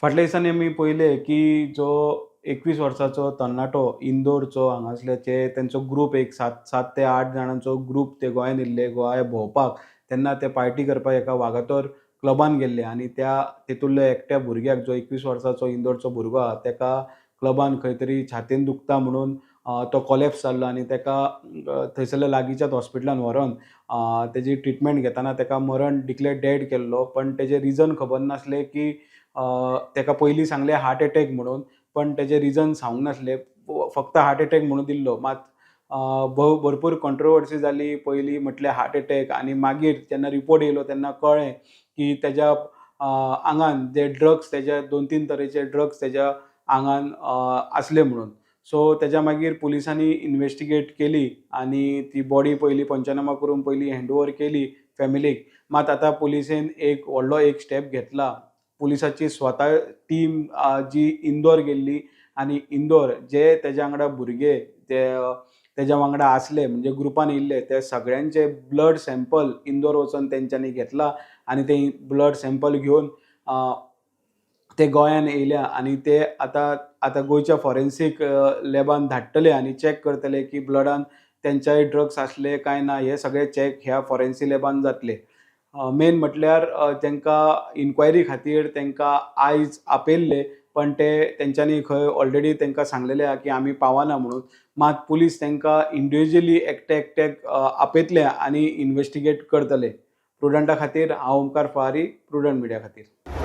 फाटल्या दिसांनी आमी पळयलें की जो 21 वर्साचो तरणाटो इंदोरचो हांगासल्याचे तेंचो ग्रूप एक सात ते आठ जाणांचो ग्रूप ते गोंयांत येयल्ले गोंया भोंवपाक. तेन्ना ते पार्टी करपाक एका वागातोर क्लबान गेल्ले आनी त्या तेतूंतल्या एकट्या भुरग्याक, जो 21 वर्साचो इंदोरचो भुरगो आहा, तेका क्लबान खंय तरी छातयेन दुखता म्हणून तो कोलॅप्स जाल्लो आनी तेका थंयसरल्या लागींच्याच हॉस्पिटलान व्हरोन तेजी ट्रिटमेंट घेतना तेका मरण, डिक्लेर डेड केल्लो. पण तेजें रिजन खबर नासलें की तेका पयलीं सांगलें हार्ट एटॅक म्हणून, पण तेजें रिजन सांगूंक नासलें, फक्त हार्ट एटॅक म्हणून दिल्लो. मात भरपूर कॉन्ट्रोवर्सी जाली. पयलीं म्हटलें हार्ट एटॅक आनी मागीर जेन्ना रिपोर्ट येयलो तेन्ना कळ्ळें की तेज्या आंगान जे ड्रग्स, तेज्या दोन तीन तरेचे ड्रग्स तेज्या आंगान आसले म्हणून. सो तेज्या मागीर पुलिसांनी इनवेस्टिगेट केली आनी ती बॉडी पयली पंचनामा करून पयली हँड ओवर केली फॅमिलीक. मात आतां पुलिसेन एक व्हडलो एक स्टेप घेतला. पुलिसाची स्वता टीम जी इंदोर गेल्ली आनी इंदोर जे तेज्या वांगडा भुरगे ते तेज्या वांगडा आसले, म्हणजे ग्रुपान येयल्ले, ते सगळ्यांचे ब्लड सॅम्पल इंदोर वचोन तेंच्यांनी घेतला आनी ते ब्लड सॅम्पल घेवन ते गोंयान येयल्या आनी ते आतां गोंयच्या फॉरेन्सीक लॅबान धाडटले आनी चॅक करतले की ब्लडान तेंच्याय ड्रग्स आसले काय ना. हे सगळे चॅक ह्या फॉरेन्सीक लॅबान जातले. मेन म्हटल्यार तांकां इन्क्वायरी खातीर तांकां आयज आपयल्ले, पण ते तेंच्यांनी खंय ऑलरेडी तांकां सांगलेलें आहा की आमी पावना म्हणून. मात पुलीस तांकां इंडिविज्युअली एकटे एकट्याक आपयतले आनी इनवेस्टिगेट करतले. प्रुडंटा खातीर हांव ओमकार फुआरी, प्रुडंट मिडिया खातीर.